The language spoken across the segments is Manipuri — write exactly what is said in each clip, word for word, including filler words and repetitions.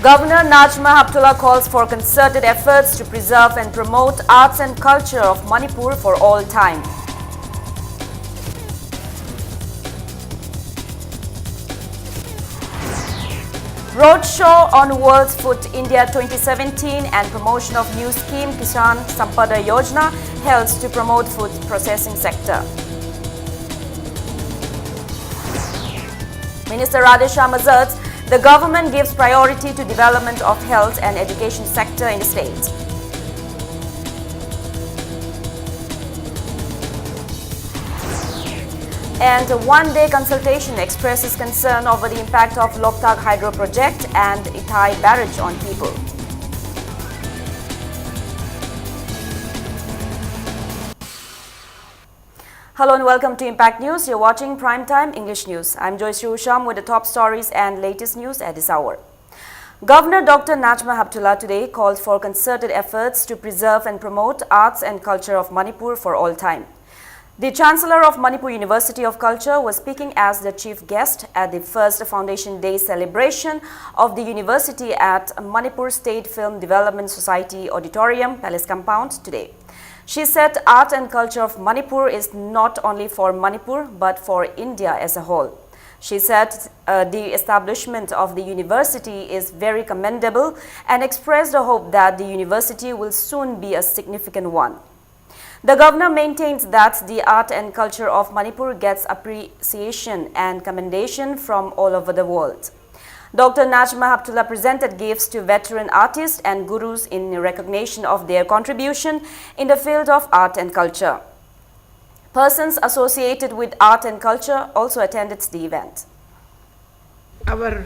Governor Najma Heptulla calls for concerted efforts to preserve and promote arts and culture of Manipur for all time. Roadshow on World Food India twenty seventeen and promotion of new scheme Kisan Sampada Yojana held to promote food processing sector. Minister Radheshyam asserts the government gives priority to development of health and education sector in the state. And a one-day consultation expresses concern over the impact of Loktak Hydro Project and Ithai Barrage on people. Hello and welcome to Impact News. You're watching Prime Time English News. I'm Joyce Usham with the top stories and latest news at this hour. Governor Doctor Najma Heptulla today called for concerted efforts to preserve and promote arts and culture of Manipur for all time. The Chancellor of Manipur University of Culture was speaking as the chief guest at the first Foundation Day celebration of the university at Manipur State Film Development Society Auditorium, Palace Compound, today. She said art and culture of Manipur is not only for Manipur but for India as a whole. She said, uh, the establishment of the university is very commendable and expressed a hope that the university will soon be a significant one. The governor maintains that the art and culture of Manipur gets appreciation and commendation from all over the world. Doctor Najma Heptulla presented gifts to veteran artists and gurus in recognition of their contribution in the field of art and culture. Persons associated with art and culture also attended the event. Our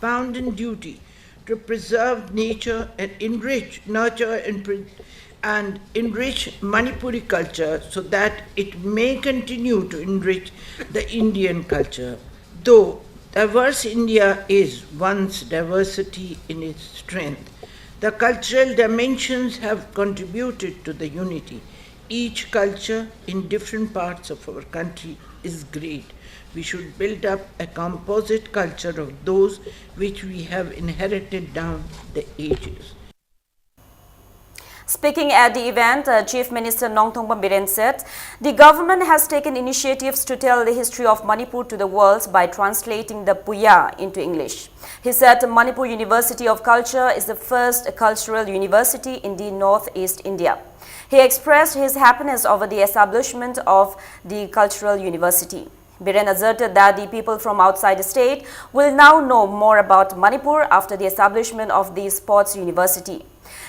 bounden duty to preserve nature and enrich, nurture and, pre- and enrich Manipuri culture so that it may continue to enrich the Indian culture. Though diverse India is once diversity in its strength, the cultural dimensions have contributed to the unity. Each culture in different parts of our country is great. We should build up a composite culture of those which we have inherited down the ages. Speaking at the event, uh, Chief Minister Nongthombam Biren said the government has taken initiatives to tell the history of Manipur to the world by translating the Puya into English. He said Manipur University of Culture is the first cultural university in the northeast India. He expressed his happiness over the establishment of the cultural university. Biren asserted that the people from outside the state will now know more about Manipur after the establishment of the sports university.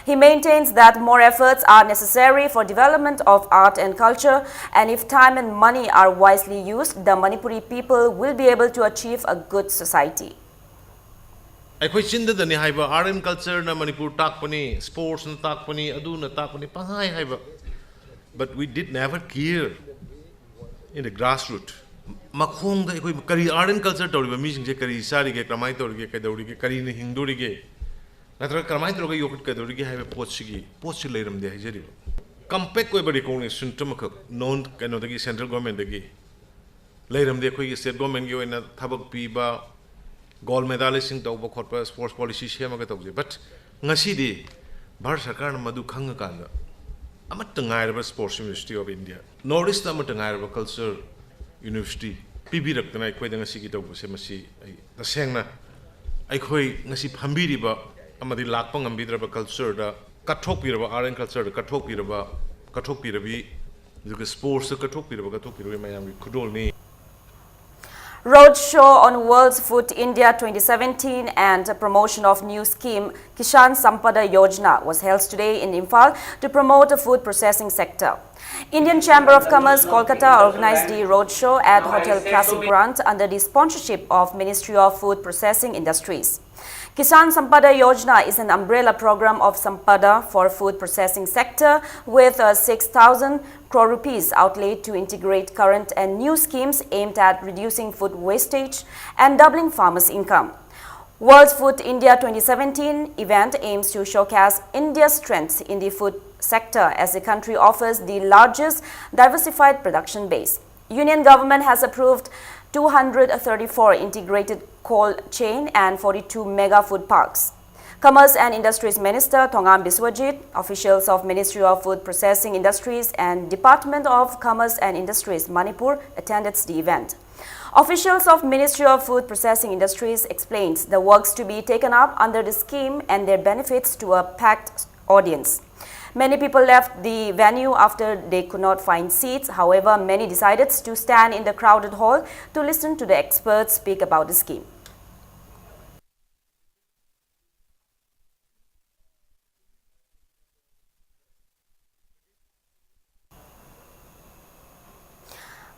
He maintains that more efforts are necessary for development of art and culture, and if time and money are wisely used, the Manipuri people will be able to achieve a good society. ꯑꯩꯈꯣꯏ ꯆꯤꯟꯗꯗꯅꯤ ꯍꯥꯏꯕ, art and culture ꯅ ꯃꯅꯤꯄꯨꯔ ꯇꯥꯛꯄꯅꯤ, sports ꯅ ꯇꯥꯛꯄꯅꯤ, ꯑꯗꯨꯅ ꯇꯥꯛꯄꯅꯤ ꯄꯪꯍꯥꯏ ꯍꯥꯏꯕ, but we did never care in the grassroot. ꯃꯈꯣꯡꯗ ꯑꯩꯈꯣꯏ ꯀꯔꯤ art and culture ꯇꯧꯔꯤꯕ ꯃꯤꯁꯤꯡꯁꯦ ꯀꯔꯤ ꯆꯥꯔꯤꯒꯦ, ꯀꯃꯥꯏꯅ ꯇꯧꯔꯤꯒꯦ, ꯀꯩꯗꯧꯔꯤꯒꯦ, ꯀꯔꯤꯅ ꯍꯤꯡꯗꯣꯔꯤꯒꯦ, ꯅꯠꯇ꯭ꯔꯒ ꯀꯃꯥꯏꯅ ꯇꯧꯔꯒ ꯌꯣꯛꯈꯠꯀꯗꯧꯔꯤꯒꯦ ꯍꯥꯏꯕ ꯄꯣꯠꯁꯤꯒꯤ ꯄꯣꯠꯁꯤ ꯂꯩꯔꯝꯗꯦ ꯍꯥꯏꯖꯔꯤꯕ꯫ Compact ꯑꯣꯏꯕ recognition ꯑꯃꯈꯛ non ꯀꯩꯅꯣꯗꯒꯤ, central government ꯗꯒꯤ ꯂꯩꯔꯝꯗꯦ꯫ ꯑꯩꯈꯣꯏꯒꯤ state government ꯀꯤ ꯑꯣꯏꯅ ꯊꯕꯛ ꯄꯤꯕ, gold medalist ꯁꯤꯡ ꯇꯧꯕ ꯈꯣꯠꯄ, sports policy ꯁꯦꯝꯃꯒ ꯇꯧꯖꯩ꯫ But ꯉꯁꯤꯗꯤ ꯚꯥꯔꯠ ꯁꯔꯀꯥꯔꯅ ꯃꯗꯨ ꯈꯪꯉꯀꯥꯟꯗ ꯑꯃꯠꯇ ꯉꯥꯏꯔꯕ Sports University of India, North East ꯇ ꯑꯃꯠꯇ ꯉꯥꯏꯔꯕ culture university ꯄꯤꯕꯤꯔꯛꯇꯅ ꯑꯩꯈꯣꯏꯗ ꯉꯁꯤꯒꯤ ꯇꯧꯕꯁꯦ, ꯃꯁꯤ ꯑꯩ ꯇꯁꯦꯡꯅ ꯑꯩꯈꯣꯏ ꯉꯁꯤ ꯐꯝꯕꯤꯔꯤꯕ ꯑꯃꯗꯤ ꯂꯥꯛꯄ ꯉꯝꯕꯤꯗ꯭ꯔꯕ culture the ꯀꯠꯊꯣꯛꯄꯤꯔꯕ, art and culture ꯗ ꯀꯠꯊꯣꯛꯄꯤꯔꯕ, ꯀꯠꯊꯣꯛꯄꯤꯔꯕꯤ, ꯑꯗꯨꯒ sports ꯇ ꯀꯠꯊꯣꯛꯄꯤꯔꯕ, ꯀꯠꯊꯣꯛꯄꯤꯔꯕꯤ ꯃꯌꯥꯝꯒꯤ ꯈꯨꯗꯣꯜꯅꯤ꯫ Roadshow on World Food India twenty seventeen and promotion of new scheme Kishan Sampada Yojana was held today in Imphal to promote the food processing sector. Indian Chamber of Commerce Kolkata organized the roadshow at Hotel Classic Grant under the sponsorship of Ministry of Food Processing Industries. Kisan Sampada Yojana is an umbrella program of Sampada for food processing sector with a six thousand crore rupees outlay to integrate current and new schemes aimed at reducing food wastage and doubling farmers' income. World Food India twenty seventeen event aims to showcase India's strength in the food sector, as the country offers the largest diversified production base. Union government has approved two hundred thirty-four integrated cold chain and forty-two mega food parks. Commerce and Industries Minister Thongam Biswajit, officials of Ministry of Food Processing Industries and Department of Commerce and Industries Manipur attended the event. Officials of Ministry of Food Processing Industries explained the works to be taken up under the scheme and their benefits to a packed audience. Many people left the venue after they could not find seats. However, many decided to stand in the crowded hall to listen to the experts speak about the scheme.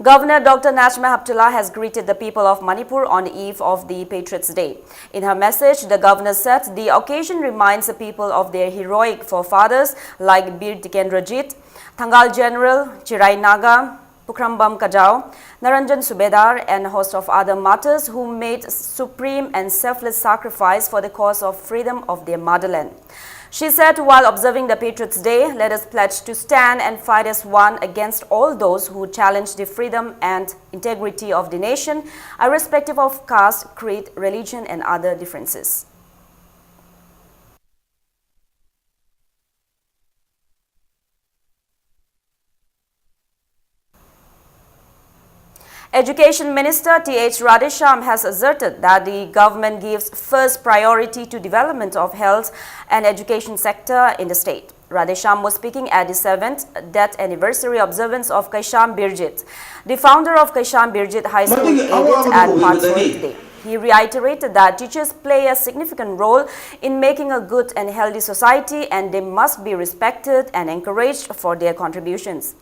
Governor Doctor Najma Heptulla has greeted the people of Manipur on the eve of the Patriots' Day. In her message, the governor said the occasion reminds the people of their heroic forefathers like Bir Tikendrajit, Thangal General Chirai Naga, Pukhrambam Kajao, Naranjan Subedar, and a host of other martyrs who made supreme and selfless sacrifice for the cause of freedom of their motherland. She said, while observing the Patriots' Day, let us pledge to stand and fight as one against all those who challenge the freedom and integrity of the nation, irrespective of caste, creed, religion, and other differences. Education Minister T H Radheshyam has asserted that the government gives first priority to development of health and education sector in the state. Radheshyam was speaking at the seventh death anniversary observance of Kaisham Birjit, the founder of Kaisham Birjit High School, Aided at Patsoi today. He reiterated that teachers play a significant role in making a good and healthy society, and they must be respected and encouraged for their contributions.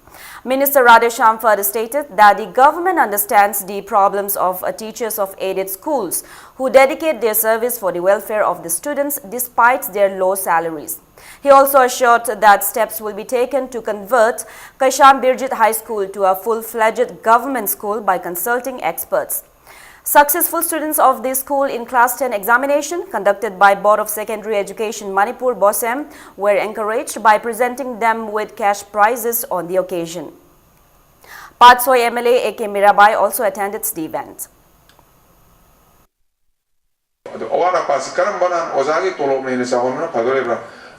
Minister Radheshyam further stated that the government understands the problems of, uh, teachers of aided schools who dedicate their service for the welfare of the students despite their low salaries. He also assured that steps will be taken to convert Kaisham Birjit High School to a full-fledged government school by consulting experts. Successful students of the school in class ten examination conducted by Board of Secondary Education Manipur, BOSEM, were encouraged by presenting them with cash prizes on the occasion. Patsoi M L A A K Mirabai also attended the event. ꯑꯗꯣ ꯑꯋꯥꯠ ꯑꯄꯥꯁꯤ ꯀꯔꯝꯕꯅ ꯑꯣꯖꯥꯒꯤ ꯇꯣꯂꯣꯞꯅ ꯍꯦꯟꯅ ꯆꯥꯎꯍꯟꯕꯅ ꯐꯗꯣꯔꯤꯕ꯭ꯔꯥ?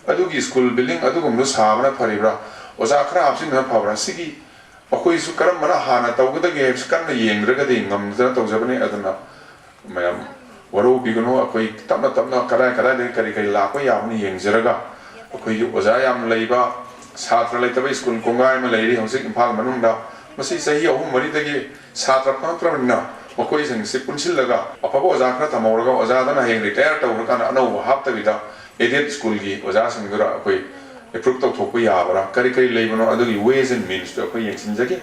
ꯑꯗꯨꯒꯤ ꯁ꯭ꯀꯨꯜ ꯕꯤꯜꯗꯤꯡ ꯑꯗꯨꯒꯨꯝꯕꯗꯨ ꯁꯥꯕꯅ ꯐꯔꯤꯕ꯭ꯔꯥ? ꯑꯣꯖꯥ ꯈꯔ ꯍꯥꯞꯆꯤꯟꯕꯅ ꯐꯕ꯭ꯔꯥ? ꯁꯤꯒꯤ ꯑꯩꯈꯣꯏꯁꯨ ꯀꯔꯝꯕꯅ ꯍꯥꯟꯅ ꯇꯧꯒꯗꯒꯦ ꯍꯥꯏꯕꯁꯤ ꯀꯟꯅ ꯌꯦꯡꯗ꯭ꯔꯒꯗꯤ ꯉꯝꯗꯅ ꯇꯧꯖꯕꯅꯤ꯫ ꯑꯗꯨꯅ ꯃꯌꯥꯝ ꯋꯥꯔꯧꯕꯤꯒꯅꯨ꯫ ꯑꯩꯈꯣꯏ ꯇꯞꯅ ꯇꯞꯅ ꯀꯗꯥꯏ ꯀꯗꯥꯏꯗꯒꯤ ꯀꯔꯤ ꯀꯔꯤ ꯂꯥꯛꯄ ꯌꯥꯕꯅ ꯌꯦꯡꯖꯔꯒ, ꯑꯩꯈꯣꯏꯒꯤ ꯑꯣꯖꯥ ꯌꯥꯝ ꯂꯩꯕ, ꯁꯥꯇ꯭ꯔ ꯂꯩꯇꯕ ꯁ꯭ꯀꯨꯜ ꯀꯣꯡꯒꯥꯏ ꯑꯃ ꯂꯩꯔꯤ ꯍꯧꯖꯤꯛ ꯏꯝꯐꯥꯜ ꯃꯅꯨꯡꯗ꯫ ꯃꯁꯤ ꯆꯍꯤ ꯑꯍꯨꯝ ꯃꯔꯤꯗꯒꯤ ꯁꯥꯇ꯭ꯔ ꯐꯪꯉꯛꯇ꯭ꯔꯕꯅꯤꯅ, ꯃꯈꯣꯏꯁꯤꯡꯁꯤ ꯄꯨꯟꯁꯤꯜꯂꯒ ꯑꯐꯕ ꯑꯣꯖꯥ ꯈꯔ ꯊꯝꯍꯧꯔꯒ, ꯑꯣꯖꯥꯗꯅ ꯍꯌꯦꯡ ꯔꯤꯇꯥꯌꯔ ꯇꯧꯈ꯭ꯔꯀꯥꯟꯗ ꯑꯅꯧꯕ ꯍꯥꯞꯇꯕꯤꯗ, ꯑꯦꯗꯦꯗ ꯁ꯭ꯀꯨꯜꯒꯤ ꯑꯣꯖꯥꯁꯤꯡꯗꯨꯗ ꯑꯩꯈꯣꯏ ꯑꯦꯄ꯭ꯔꯨꯞ ꯇꯧꯊꯣꯛꯄ ꯌꯥꯕ꯭ꯔꯥ, ꯀꯔꯤ ꯀꯔꯤ ꯂꯩꯕꯅꯣ, ꯑꯗꯨꯒꯤ ways and meansꯇꯨ ꯑꯩꯈꯣꯏ ꯌꯦꯡꯁꯤꯟꯖꯒꯦ꯫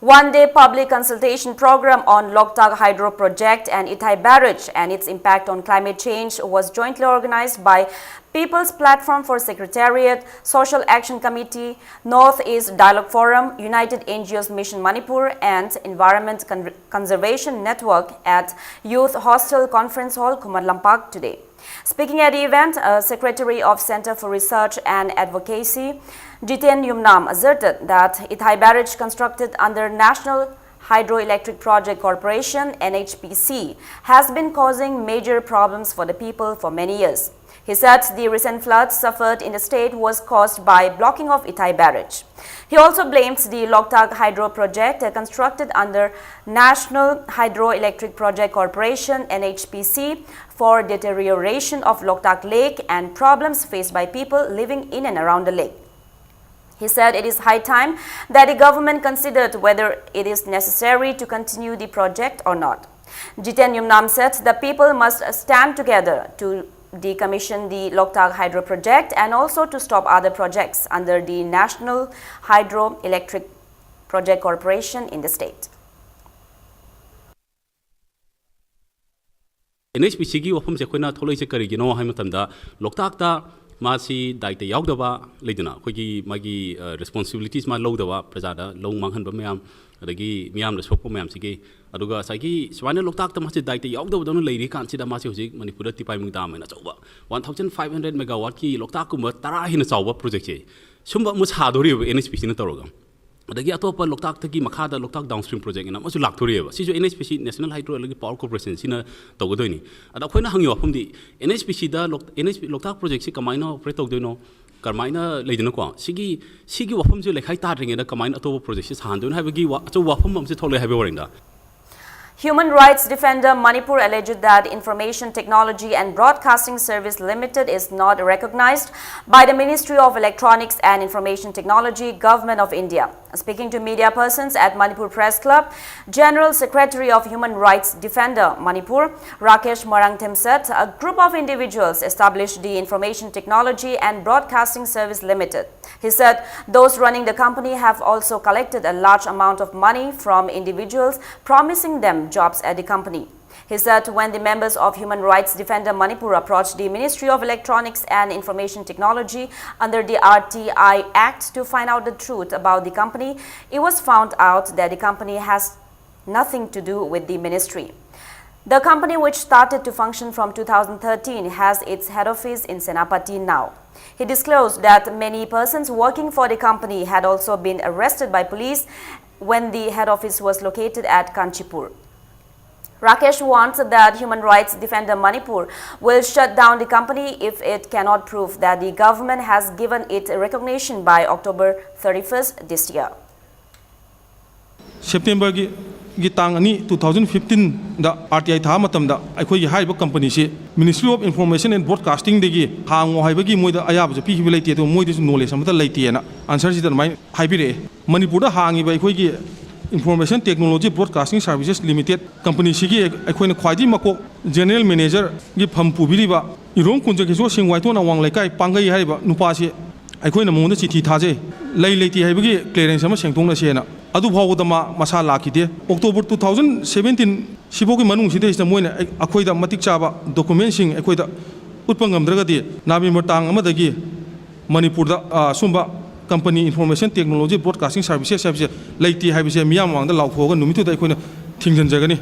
One day public consultation program on Loktak Hydro Project and Ithai Barrage and its impact on climate change was jointly organized by People's Platform for Secretariat, Social Action Committee, North East Dialogue Forum, United N G Os Mission Manipur, and Environment Con- Conservation Network at Youth Hostel Conference Hall, Khuman Lampak today. Speaking at the event, uh, Secretary of Center for Research and Advocacy, Jiten Yumnam, asserted that Ithai Barrage, constructed under National Hydroelectric Project Corporation, N H P C, has been causing major problems for the people for many years. He said the recent floods suffered in the state was caused by blocking of Ithai Barrage. He also blamed the Loktak Hydro Project, uh, constructed under National Hydroelectric Project Corporation, N H P C, for deterioration of Loktak Lake and problems faced by people living in and around the lake. He said it is high time that the government considered whether it is necessary to continue the project or not. Jiten Yumnam said the people must stand together to decommission the Loktak Hydro Project and also to stop other projects under the National Hydroelectric Project Corporation in the state. N H P ꯁꯤꯒꯤ ꯋꯥꯐꯝꯁꯦ ꯑꯩꯈꯣꯏꯅ ꯊꯣꯛꯂꯛꯏꯁꯦ ꯀꯔꯤꯒꯤꯅꯣ ꯍꯥꯏꯕ ꯃꯇꯝꯗ, ꯂꯣꯛꯇꯥꯛꯇ ꯃꯥꯁꯤ ꯗꯥꯏꯇ ꯌꯥꯎꯗꯕ, ꯂꯩꯗꯅ, ꯑꯩꯈꯣꯏꯒꯤ ꯃꯥꯒꯤ ꯔꯦꯁꯄꯣꯟꯁꯤꯕꯤꯂꯤꯇꯤꯁ ꯃꯥ ꯂꯧꯗꯕ, ꯄ꯭ꯔꯖꯥꯗ ꯂꯧ ꯃꯥꯡꯍꯟꯕ ꯃꯌꯥꯝ, ꯑꯗꯒꯤ ꯃꯤꯌꯥꯝꯗ ꯁꯣꯛꯄ ꯃꯌꯥꯝꯁꯤꯒꯤ꯫ ꯑꯗꯨꯒ ꯉꯁꯥꯏꯒꯤ ꯁꯨꯃꯥꯏꯅ ꯂꯣꯛꯇꯥꯛꯇ ꯃꯥꯁꯦ ꯗꯥꯏꯇ ꯌꯥꯎꯗꯕꯗꯧꯅ ꯂꯩꯔꯤ ꯀꯥꯟꯁꯤꯗ, ꯃꯥꯁꯦ ꯍꯧꯖꯤꯛ ꯃꯅꯤꯄꯨꯔꯗ ꯇꯤꯄꯥꯏꯃꯨꯡ ꯗꯥꯝ ꯍꯥꯏꯅ ꯑꯆꯧꯕ one thousand five hundred megawattꯀꯤ ꯂꯣꯛꯇꯥꯛꯀꯨꯝꯕ ꯇꯔꯥ ꯍꯦꯟꯅ ꯆꯥꯎꯕ ꯄ꯭ꯔꯣꯖꯦꯛꯁꯦ, ꯁꯨꯝꯕ ꯑꯃ ꯁꯥꯗꯣꯔꯤꯕ ꯑꯦꯟ ꯑꯩꯆ ꯄꯤ ꯁꯤꯅ ꯇꯧꯔꯒ꯫ ꯑꯗꯒꯤ ꯑꯇꯣꯞꯄ ꯂꯣꯛꯇꯥꯛꯇꯒꯤ ꯃꯈꯥꯗ ꯂꯣꯛꯇꯥꯛ downstream project ꯑꯅ ꯑꯃꯁꯨ ꯂꯥꯛꯇꯣꯔꯤꯑꯕ꯫ ꯁꯤꯁꯨ ꯑꯦꯟ ꯑꯩꯆ ꯄꯤ ꯁꯤ, National Hydroelectric Power Corporationꯁꯤꯅ ꯇꯧꯒꯗꯣꯏꯅꯤ꯫ ꯑꯗ ꯑꯩꯈꯣꯏꯅ ꯍꯪꯉꯤ ꯋꯥꯐꯝꯗꯤ, ꯑꯦꯟ ꯑꯩꯆ ꯄꯤ ꯁꯤꯗ ꯂꯣꯛ-, ꯑꯦꯟ ꯑꯩꯆ ꯄꯤ, ꯂꯣꯛꯇꯥꯛ ꯄ꯭ꯔꯣꯖꯦꯛꯁꯤ ꯀꯃꯥꯏꯅ ꯑꯣꯄꯔꯦꯠ ꯇꯧꯗꯣꯏꯅꯣ, ꯀꯔꯝꯍꯥꯏꯅ ꯂꯩꯗꯅꯀꯣ, ꯁꯤꯒꯤ, ꯁꯤꯒꯤ ꯋꯥꯐꯝꯁꯦ ꯂꯩꯈꯥꯏ ꯇꯥꯗ꯭ꯔꯤꯉꯩꯗ ꯀꯃꯥꯏꯅ ꯑꯇꯣꯞꯄ ꯄ꯭ꯔꯣꯖꯦꯛꯁꯦ ꯁꯥꯍꯟꯗꯣꯏꯅꯣ ꯍꯥꯏꯕꯒꯤ ꯋꯥ-, ꯑꯆꯧꯕ ꯋꯥꯐꯝ ꯑꯃꯁꯨ ꯊꯣꯛꯂꯛꯑꯦ ꯍꯥꯏꯕꯒꯤ ꯋꯥꯔꯤꯅꯤꯗ꯫ Human rights defender Manipur alleged that Information Technology and Broadcasting Service Limited is not recognized by the Ministry of Electronics and Information Technology, Government of India. Speaking to media persons at Manipur Press Club, General Secretary of Human Rights Defender Manipur, Rakesh Marangthem, said a group of individuals established the Information Technology and Broadcasting Service Limited. He said those running the company have also collected a large amount of money from individuals, promising them jobs at the company. He said when the members of Human Rights Defender Manipur approached the Ministry of Electronics and Information Technology under the R T I Act to find out the truth about the company, it was found out that the company has nothing to do with the ministry. The company, which started to function from two thousand thirteen, has its head office in Senapati now. He disclosed that many persons working for the company had also been arrested by police when the head office was located at Kanchipur. Rakesh warns that Human Rights Defender Manipur will shut down the company if it cannot prove that the government has given it recognition by October thirty-first this year. Septemberꯒꯤ ꯒꯤ ꯇꯥꯡ ꯑꯅꯤ, two thousand fifteenꯗ R T I ꯊꯥꯕ ꯃꯇꯝꯗ ꯑꯩꯈꯣꯏꯒꯤ ꯍꯥꯏꯔꯤꯕ ꯀꯝꯄꯅꯤꯁꯤ Ministry of Information and Broadcastingꯗꯒꯤ ꯍꯥꯡꯉꯣ ꯍꯥꯏꯕꯒꯤ ꯃꯣꯏꯗ ꯑꯌꯥꯕꯁꯨ ꯄꯤꯈꯤꯕ ꯂꯩꯇꯦ, ꯑꯗꯨꯒ ꯃꯣꯏꯗꯁꯨ ꯅꯣꯂꯦꯖ ꯑꯃꯠꯇ ꯂꯩꯇꯦꯅ ꯑꯟꯁꯔꯁꯤꯗ ꯑꯗꯨꯃꯥꯏꯅ ꯍꯥꯏꯕꯤꯔꯛꯑꯦ꯫ ꯃꯅꯤꯄꯨꯔꯗ ꯍꯥꯡꯉꯤꯕ ꯑꯩꯈꯣꯏꯒꯤ Information Technology Broadcasting Services Limited ꯀꯝꯄꯅꯤꯁꯤꯒꯤ ꯑꯩꯈꯣꯏꯅ ꯈ꯭ꯋꯥꯏꯗꯒꯤ ꯃꯀꯣꯛ ꯖꯦꯅꯔꯦꯜ ꯃꯦꯅꯦꯖꯔꯒꯤ ꯐꯝ ꯄꯨꯕꯤꯔꯤꯕ ꯏꯔꯣꯝ ꯀꯨꯟꯖꯀꯤꯁꯣꯔ ꯁꯤꯡ ꯋꯥꯏꯊꯣꯟ ꯑꯋꯥꯡ ꯂꯩꯀꯥꯏ ꯄꯥꯡꯒꯩ ꯍꯥꯏꯔꯤꯕ ꯅꯨꯄꯥꯁꯤ ꯑꯩꯈꯣꯏꯅ ꯃꯉꯣꯟꯗ ꯆꯤꯊꯤ ꯊꯥꯖꯩ, ꯂꯩ ꯂꯩꯇꯦ ꯍꯥꯏꯕꯒꯤ ꯀ꯭ꯂꯤꯌꯥꯔꯦꯟꯁ ꯑꯃ ꯁꯦꯡꯗꯣꯛꯅꯁꯦꯅ꯫ ꯑꯗꯨ ꯐꯥꯎꯕꯗ ꯃꯥ ꯃꯁꯥ ꯂꯥꯛꯈꯤꯗꯦ꯫ October two thousand seventeen ꯁꯤꯐꯥꯎꯒꯤ ꯃꯅꯨꯡꯁꯤꯗꯩꯁꯤꯗ ꯃꯣꯏꯅ ꯑꯩ-, ꯑꯩꯈꯣꯏꯗ ꯃꯇꯤꯛ ꯆꯥꯕ ꯗꯣꯀꯨꯃꯦꯟꯁꯤꯡ ꯑꯩꯈꯣꯏꯗ ꯎꯠꯄ ꯉꯝꯗ꯭ꯔꯒꯗꯤ ꯅꯕꯦꯝꯕꯔ ꯇꯥꯡ ꯑꯃꯗꯒꯤ ꯃꯅꯤꯄꯨꯔꯗ ꯑ, ꯁꯨꯝꯕ company information technology broadcasting services ꯍꯥꯏꯕꯁꯦ ꯂꯩꯇꯦ ꯍꯥꯏꯕꯁꯦ ꯃꯤꯌꯥꯝ ꯃꯃꯥꯡꯗ ꯂꯥꯎꯊꯣꯛꯑꯒ ꯅꯨꯃꯤꯠꯇꯨꯗ ꯑꯩꯈꯣꯏꯅ ꯊꯤꯡꯖꯤꯟꯖꯒꯅꯤ꯫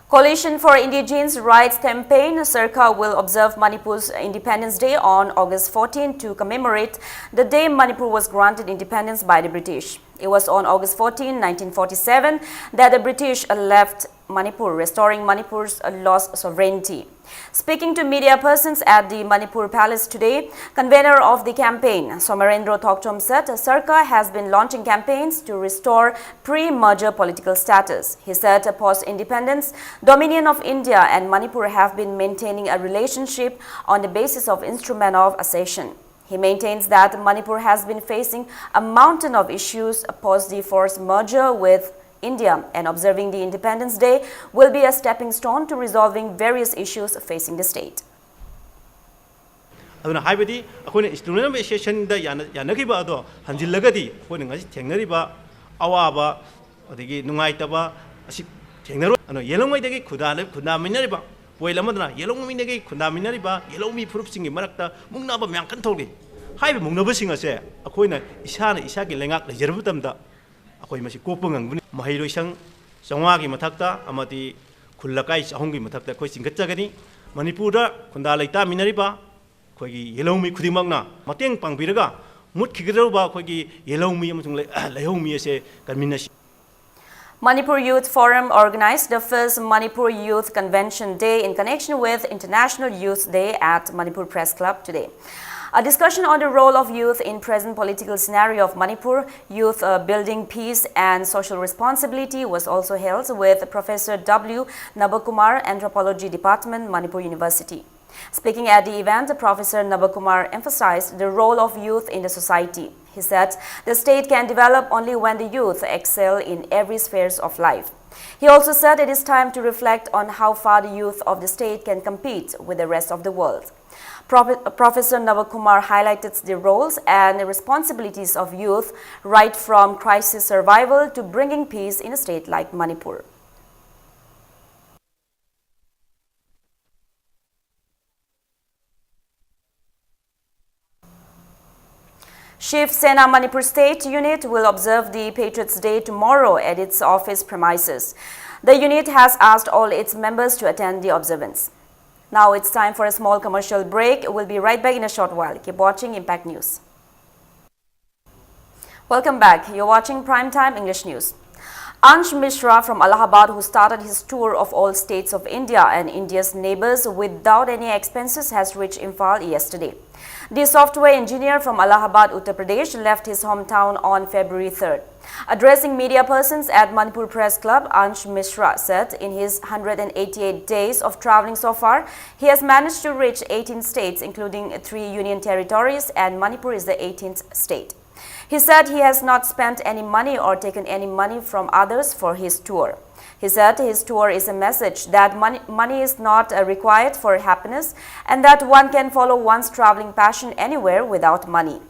Coalition for Indigenous Rights campaign, Sarkar will observe Manipur's Independence Day on August fourteen to commemorate the day Manipur was granted independence by the British. It was on August fourteen, nineteen forty-seven, that the British left Manipur, restoring Manipur's lost sovereignty. Speaking to media persons at the Manipur Palace today, convener of the campaign, Somarendro Thokchom, said Sarkar has been launching campaigns to restore pre-merger political status. He said post-independence, Dominion of India and Manipur have been maintaining a relationship on the basis of instrument of accession. He maintains that Manipur has been facing a mountain of issues post the forced merger with India, and observing the Independence Day will be a stepping stone to resolving various issues facing the state. ꯑꯗꯨꯅ ꯍꯥꯏꯕꯗꯤ ꯑꯩꯈꯣꯏꯅ Student Associationꯗ ꯌꯥꯅꯈꯤꯕ ꯑꯗꯣ ꯍꯟꯖꯤꯜꯂꯒꯗꯤ ꯑꯩꯈꯣꯏꯅ ꯉꯁꯤ ꯊꯦꯡꯅꯔꯤꯕ ꯑꯋꯥꯕ ꯑꯗꯒꯤ ꯅꯨꯡꯉꯥꯏꯇꯕ ꯑꯁꯤ ꯊꯦꯡꯅꯔꯣꯏ꯫ ꯑꯗꯨꯅ ꯌꯦꯜꯍꯧꯉꯩꯗꯒꯤ ꯈꯨꯟꯗꯥꯃꯤꯟꯅꯔꯤꯕ, point ꯑꯃꯗꯅ ꯌꯦꯜꯍꯧꯉꯩꯗꯒꯤ ꯈꯨꯟꯗꯥꯃꯤꯟꯅꯔꯤꯕ ꯌꯦꯜꯍꯧꯃꯤ ꯐꯨꯔꯨꯞꯁꯤꯡꯒꯤ ꯃꯔꯛꯇ ꯃꯨꯛꯅꯕ ꯃꯌꯥꯝ ꯀꯟꯅ ꯊꯣꯛꯂꯤ꯫ ꯍꯥꯏꯔꯤꯕ ꯃꯨꯛꯅꯕꯁꯤꯡ ꯑꯁꯦ ꯑꯩꯈꯣꯏꯅ ꯏꯁꯥꯅ ꯏꯁꯥꯒꯤ ꯂꯩꯉꯥꯛ ꯂꯩꯖꯔꯕ ꯃꯇꯝꯗ ꯑꯩꯈꯣꯏ ꯃꯁꯤ ꯀꯣꯛꯄ ꯉꯝꯒꯅꯤ꯫ ꯃꯍꯩꯔꯣꯏꯁꯪ ꯆꯥꯝꯃꯉꯥꯒꯤ ꯃꯊꯛꯇ ꯑꯃꯗꯤ ꯈꯨꯜ ꯂꯩꯀꯥꯏ ꯆꯍꯨꯝꯒꯤ ꯃꯊꯛꯇ ꯑꯩꯈꯣꯏ ꯆꯤꯡꯈꯠꯆꯒꯅꯤ꯫ ꯃꯅꯤꯄꯨꯔꯗ ꯈꯨꯟꯗꯥ ꯂꯩꯇꯥꯃꯤꯟꯅꯔꯤꯕ ꯑꯩꯈꯣꯏꯒꯤ ꯌꯦꯜꯍꯧꯃꯤ ꯈꯨꯗꯤꯡꯃꯛꯅ ꯃꯇꯦꯡ ꯄꯥꯡꯕꯤꯔꯒ ꯃꯨꯠꯈꯤꯒꯗꯧꯔꯤꯕ ꯑꯩꯈꯣꯏꯒꯤ ꯌꯦꯜꯍꯧꯃꯤ ꯑꯃꯁꯨꯡ ꯂꯩꯍꯧꯃꯤ ꯑꯁꯦ ꯀꯟꯃꯤꯟꯅꯁꯤ꯫ Manipur Youth Forum organized the first Manipur Youth Convention Day in connection with International Youth Day at Manipur Press Club today. A discussion on the role of youth in present political scenario of Manipur, youth uh, building peace and social responsibility was also held with Professor W Nabakumar, Anthropology Department, Manipur University. Speaking at the event, Professor Nabakumar emphasized the role of youth in the society. He said the state can develop only when the youth excel in every spheres of life. He also said it is time to reflect on how far the youth of the state can compete with the rest of the world. Professor Nabakumar highlighted the roles and responsibilities of youth, right from crisis survival to bringing peace in a state like Manipur. Shiv Sena Manipur State Unit will observe the Patriots' Day tomorrow at its office premises. The unit has asked all its members to attend the observance. Now it's time for a small commercial break. We'll be right back in a short while. Keep watching Impact News. Welcome back. You're watching Prime Time English News. Ansh Mishra from Allahabad, who started his tour of all states of India and India's neighbors without any expenses, has reached Imphal yesterday. The software engineer from Allahabad, Uttar Pradesh, left his hometown on February third. Addressing media persons at Manipur Press Club, Ansh Mishra said in his hundred and eighty-eight days of traveling so far, he has managed to reach eighteen states, including three union territories, and Manipur is the eighteenth state. He said he has not spent any money or taken any money from others for his tour. He said his tour is a message that money, money is not, uh, required for happiness and that one can follow one's traveling passion anywhere without money.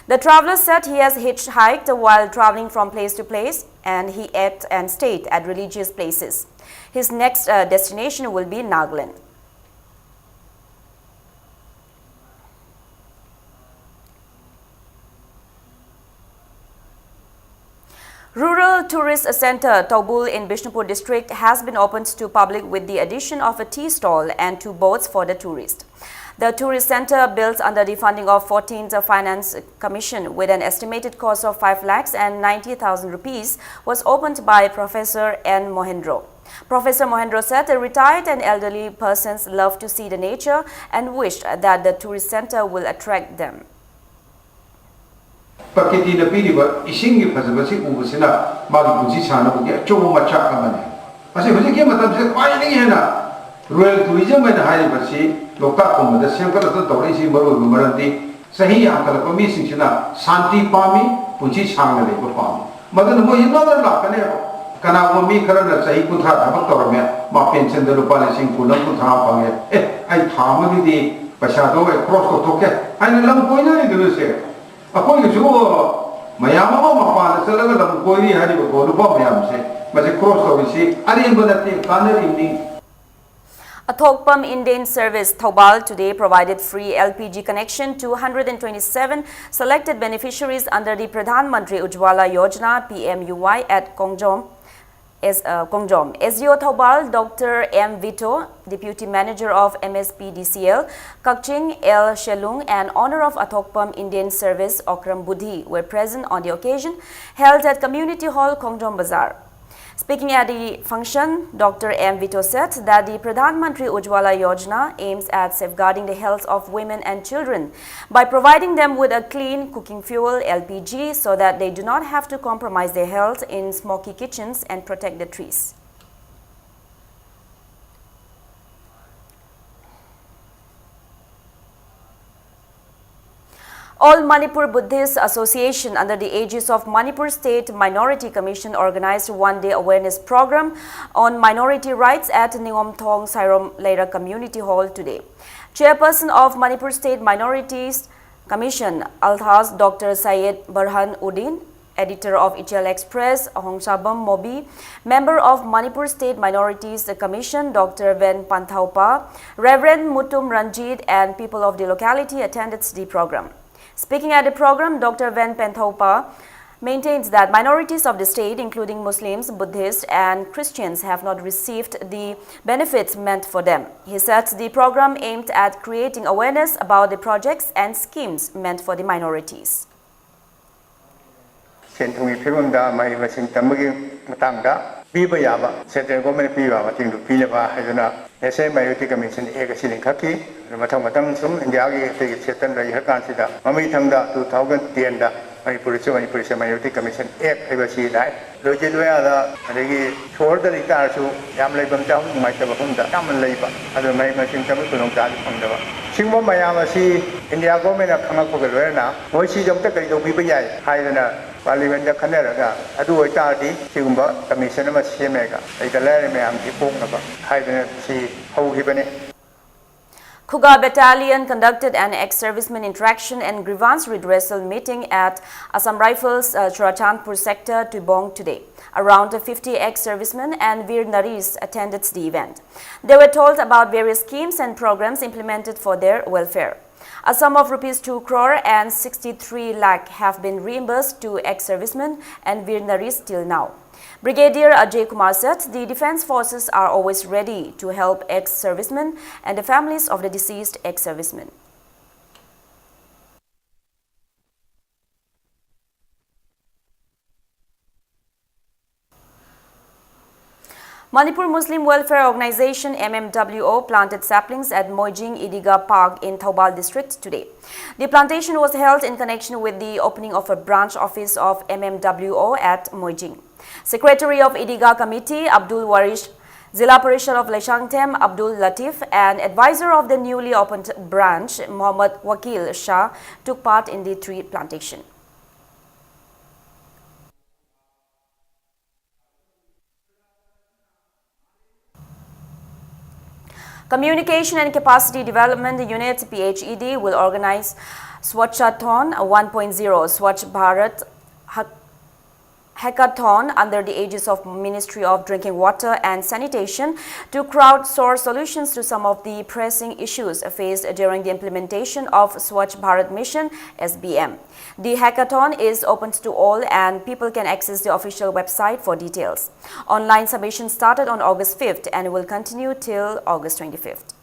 The traveler said he has hitchhiked while traveling from place to place, and he ate and stayed at religious places. His next, uh, destination will be Nagaland. Rural Tourist Center Toubul in Bishnupur district has been opened to public with the addition of a tea stall and two boats for the tourist. The tourist center, built under the funding of fourteenth Finance Commission with an estimated cost of five lakhs and ninety thousand rupees, was opened by Professor N Mohendro. Professor Mohendro said retired and elderly persons love to see the nature and wished that the tourist center will attract them. ꯄ꯭ꯔꯀꯤꯇꯤꯅ ꯄꯤꯔꯤꯕ ꯏꯁꯤꯡꯒꯤ ꯐꯖꯕꯁꯤ ꯎꯕꯁꯤꯅ ꯃꯥꯒꯤ ꯄꯨꯟꯁꯤ ꯁꯥꯡꯅꯕꯒꯤ ꯑꯆꯧꯕ ꯃꯆꯥꯛ ꯑꯃꯅꯤ꯫ ꯑꯁꯤ ꯍꯧꯖꯤꯛꯀꯤ ꯃꯇꯝꯁꯤꯗ ꯈ꯭ꯋꯥꯏꯗꯒꯤ ꯍꯦꯟꯅ ꯔꯣꯌꯦꯜ ꯇꯨꯔꯤꯖꯝ ꯍꯥꯏꯅ ꯍꯥꯏꯔꯤꯕꯁꯤ ꯂꯣꯛꯇꯥꯛꯀꯨꯝꯕꯗ ꯁꯦꯝꯒꯠꯂꯛꯇꯅ ꯇꯧꯔꯛꯏꯁꯤ ꯃꯔꯨꯑꯣꯏꯕ ꯃꯔꯝꯗꯤ ꯆꯍꯤ ꯌꯥꯝꯈꯠꯂꯛꯄ ꯃꯤꯁꯤꯡꯁꯤꯅ ꯁꯥꯟꯇꯤ ꯄꯥꯝꯃꯤ, ꯄꯨꯟꯁꯤ ꯁꯥꯡꯅ ꯂꯩꯕ ꯄꯥꯝꯃꯤ꯫ ꯃꯗꯨꯅ ꯃꯣꯏ ꯏꯝꯐꯥꯜꯗ ꯂꯥꯛꯀꯅꯦꯕ꯫ ꯀꯅꯥꯒꯨꯝꯕ ꯃꯤ ꯈꯔꯅ ꯆꯍꯤ ꯀꯨꯟꯊ꯭ꯔꯥ ꯊꯕꯛ ꯇꯧꯔꯝꯃꯦ, ꯃꯥ ꯄꯦꯟꯁꯟꯗ ꯂꯨꯄꯥ ꯂꯤꯁꯤꯡ ꯀꯨꯟ ꯑꯃ ꯀꯨꯟꯊ꯭ꯔꯥ ꯑꯃ ꯐꯪꯉꯦ, ꯑꯦ, ꯑꯩ ꯊꯥ ꯑꯃꯒꯤꯗꯤ ꯄꯩꯁꯥꯗꯣ ꯑꯩ ꯈ꯭ꯔꯣꯁ ꯇꯧꯊꯣꯛꯀꯦ ꯍꯥꯏꯅ ꯂꯝ ꯀꯣꯏꯅꯔꯤꯗꯨꯅꯁꯦ꯫ ꯑꯩꯈꯣꯏꯒꯤꯁꯨ ꯃꯌꯥꯝ ꯑꯃ ꯃꯄꯥꯟꯗ ꯆꯠꯂꯒ ꯂꯝ ꯀꯣꯏꯔꯤ ꯍꯥꯏꯔꯤꯕꯀꯣ ꯅꯨꯄꯥ ꯃꯌꯥꯝꯁꯦ, ꯃꯁꯤ ꯈ꯭ꯔꯣꯁ ꯇꯧꯔꯤꯁꯤ ꯑꯔꯦꯝꯕ ꯅꯠꯇꯦ, ꯀꯥꯟꯅꯔꯤꯕꯅꯤ꯫ Athokpam Indian Service Thoubal today provided free L P G connection to one hundred twenty-seven selected beneficiaries under the Pradhan Mantri Ujjwala Yojana, P M U Y, at Khongjom. As, uh, Khongjom. S D O Thoubal, Doctor M Vito, Deputy Manager of M S P D C L, Kakching L Shelung, and owner of Athokpam Indian Service, Okram Budhi, were present on the occasion held at Community Hall, Khongjom Bazar. Speaking at the function, Doctor M Vito said that the Pradhan Mantri Ujjwala Yojana aims at safeguarding the health of women and children by providing them with a clean cooking fuel, L P G, so that they do not have to compromise their health in smoky kitchens and protect the trees. All Manipur Buddhist Association, under the aegis of Manipur State Minority Commission, organized one-day awareness program on minority rights at Ningomthong Sairom Leira Community Hall today. Chairperson of Manipur State Minorities Commission, Alhaj Doctor Syed Burhan Uddin, editor of Ichel Express, Hongsabam Mobi, member of Manipur State Minorities Commission, Doctor Ven Panthaopa, Reverend Mutum Ranjit, and people of the locality attended the program. Speaking at the program, Doctor Ven Panthaopa maintains that minorities of the state, including Muslims, Buddhists, and Christians, have not received the benefits meant for them. He said the program aimed at creating awareness about the projects and schemes meant for the minorities. ꯁꯦꯟ ꯊꯨꯝꯒꯤ ꯐꯤꯕꯝꯗ ꯃꯍꯩ ꯃꯁꯤꯡ ꯇꯝꯕꯒꯤ ꯃꯇꯥꯡꯗ ꯄꯤꯕ ꯌꯥꯕ, central government ꯄꯤꯕ ꯌꯥꯕ ꯃꯇꯦꯡꯗꯨ ꯄꯤꯅꯕ ꯍꯥꯏꯗꯨꯅ National Minority Commission Act ꯑꯁꯤ ꯂꯤꯡꯈꯠꯈꯤ꯫ ꯑꯗꯨ ꯃꯊꯪ ꯃꯊꯪ ꯁꯨꯝ ꯏꯟꯗꯤꯌꯥꯒꯤ ꯑꯇꯩ stateꯇ ꯂꯩꯈ꯭ꯔꯀꯥꯟꯁꯤꯗ ꯃꯃꯤꯊꯪꯗ two thousand tenꯗ ꯃꯅꯤꯄꯨꯔꯗꯁꯨ ꯃꯅꯤꯄꯨꯔꯁꯦ Minority Commission Act ꯍꯥꯏꯕꯁꯤ ꯂꯥꯛꯑꯦ꯫ ꯂꯣꯏꯖꯤꯜꯂꯨ ꯌꯥꯗ ꯑꯗꯒꯤ ꯁꯣꯍꯣꯔꯗ ꯂꯩ ꯇꯥꯔꯁꯨ ꯌꯥꯝ ꯂꯩꯐꯝ ꯆꯥꯐꯝ ꯅꯨꯡꯉꯥꯏꯇꯕ ꯃꯐꯝꯗ ꯌꯥꯝꯅ ꯂꯩꯕ, ꯑꯗꯨꯅ ꯃꯍꯩ ꯃꯁꯤꯡ ꯇꯝꯕꯒꯤ ꯈꯨꯗꯣꯡꯆꯥꯕꯗꯤ ꯐꯪꯗꯕ꯫ ꯁꯤꯒꯨꯝꯕ ꯃꯌꯥꯝ ꯑꯁꯤ ꯏꯟꯗꯤꯌꯥ governmentꯅ ꯈꯪꯉꯛꯄꯒ ꯂꯣꯏꯅꯅ ꯃꯣꯏ ꯁꯤꯁꯨ ꯑꯝꯇ ꯀꯔꯤ ꯇꯧꯕꯤꯕ ꯌꯥꯏ ꯍꯥꯏꯗꯅ parliamentꯇ ꯈꯟꯅꯔꯒ, ꯑꯗꯨ ꯑꯣꯏꯇꯥꯔꯗꯤ ꯁꯤꯒꯨꯝꯕ commission ꯑꯃ ꯁꯦꯝꯃꯦꯒ ꯂꯩꯇ ꯂꯥꯏꯔ ꯃꯌꯥꯝꯁꯤ ꯄꯣꯛꯅꯕ ꯍꯥꯏꯗꯅ ꯁꯤ ꯍꯧꯈꯤꯕꯅꯤ꯫ Khuga Battalion conducted an ex-serviceman interaction and grievance redressal meeting at Assam Rifles, uh, Churachandpur sector, Tuibong today. Around fifty ex-servicemen and Veer Naris attended the event. They were told about various schemes and programs implemented for their welfare. A sum of rupees two crore and sixty-three lakh have been reimbursed to ex-servicemen and Veer Naris till now. Brigadier Ajay Kumar said the defense forces are always ready to help ex-servicemen and the families of the deceased ex-servicemen. Manipur Muslim Welfare Organization, M M W O, planted saplings at Moijing Idiga Park in Thoubal district today. The plantation was held in connection with the opening of a branch office of M M W O at Moijing. Secretary of Idiga Committee, Abdul Warish, Zilla Parishad of Leshangthem, Abdul Latif, and advisor of the newly opened branch, Mohammad Wakil Shah, took part in the tree plantation. Communication and Capacity Development Unit, P H E D, will organize Swachhathon one point zero, Swachh Bharat Hak-, Hackathon under the aegis of Ministry of Drinking Water and Sanitation to crowdsource solutions to some of the pressing issues faced during the implementation of Swachh Bharat Mission, S B M. The hackathon is open to all and people can access the official website for details. Online submission started on August fifth and will continue till August twenty-fifth.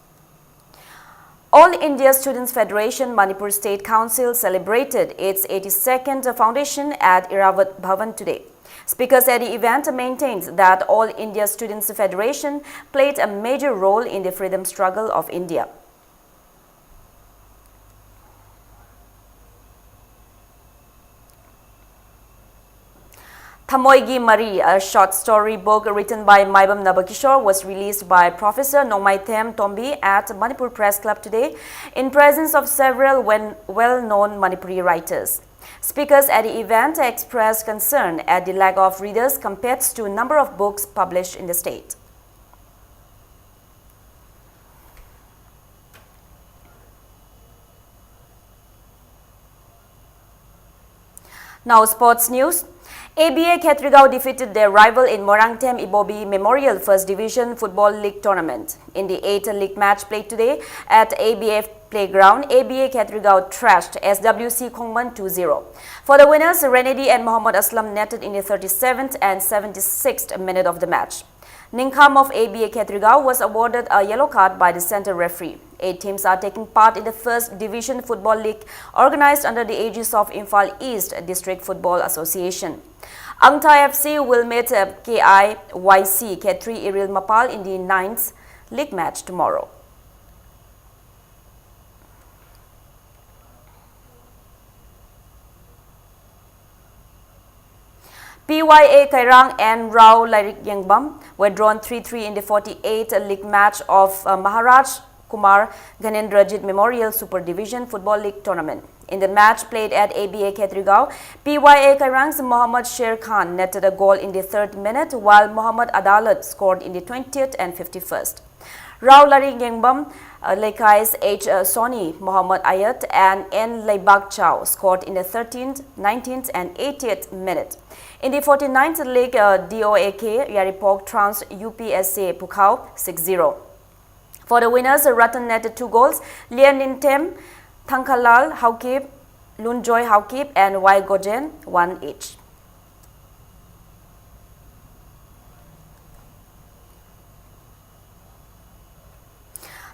All India Students Federation Manipur State Council celebrated its eighty-second foundation at Irrawaddy Bhavan today. Speakers at the event maintained that All India Students Federation played a major role in the freedom struggle of India. Thamoigi Mari, a short story book written by Maibam Nabakishore, was released by Professor Nongmaithem Tombi at Manipur Press Club today in presence of several wen-, well-known Manipuri writers. Speakers at the event expressed concern at the lack of readers compared to number of books published in the state. Now, sports news. A B A Khetrigao defeated their rival in Moirangthem Ibobi Memorial First Division Football League Tournament. In the eighth league match played today at A B F Playground, A B A Khetrigao thrashed S W C Khongman two zero. For the winners, Renedi and Mohammad Aslam netted in the thirty-seventh and seventy-sixth minute of the match. Ningkham of A B A Khetrigao was awarded a yellow card by the center referee. Eight teams are taking part in the First Division Football League, organized under the aegis of Imphal East District Football Association. Angtha F C will meet, uh, K I Y C Khetri Iril Mapal in the ninth league match tomorrow. P Y A Kairang and Rao Lairik Yengbam were drawn three three in the forty-eighth league match of, uh, Maharaj Kumar Gyanendrajit Memorial Super Division Football League Tournament. In the match played at A B A Khetrigao, P Y A Kairang's Mohammad Sher Khan netted a goal in the third minute, while Mohammad Adalat scored in the twentieth and fifty-first. Rao Lairik Yengbam, uh, Leikai's H, uh, Soni, Mohammad Ayat and N Leibak Chao scored in the thirteenth, nineteenth and eightieth minute. In the forty-ninth league, uh, D O A K Yaripok trounced U P S A Pukhao six zero. For the winners, Ratan netted two goals, Lian Nintem, Thangkhalal Haokip, Lunjoy Haokip and Y Gojen, one each.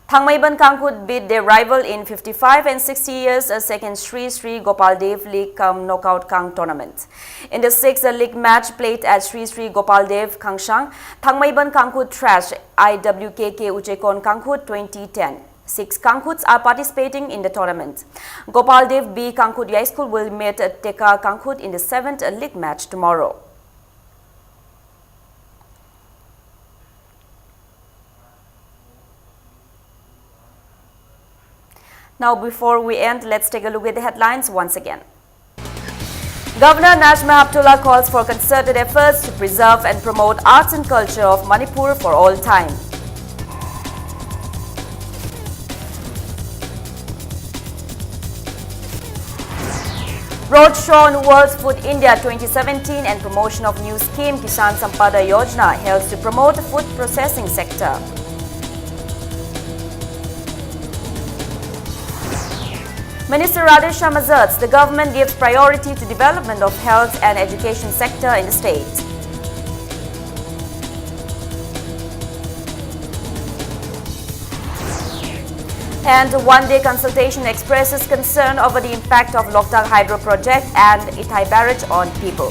Thangmeiban Kangkhut beat their rival in fifty-five and sixty years, a second Sri Sri Gopal Dev League cum Knockout Kang tournament. In the sixth league match played at Sri Sri Gopal Dev Kangshang, Thangmeiban Kangkhut thrashed I W K K Uchekon Kangkhut twenty ten. Six Kangkhuts are participating in the tournament. Gopal Dev B Kangkhut High School will meet Teka Kangkhut in the seventh league match tomorrow. Now, before we end, let's take a look at the headlines once again. Governor Najma Heptulla calls for concerted efforts to preserve and promote arts and culture of Manipur for all time. Roadshow on World Food India twenty seventeen and promotion of new scheme Kisan Sampada Yojana held to promote food processing sector. Minister Radheshyam asserts the government gives priority to development of health and education sector in the state. And one-day consultation expresses concern over the impact of Loktak Hydro Project and Ithai Barrage on people.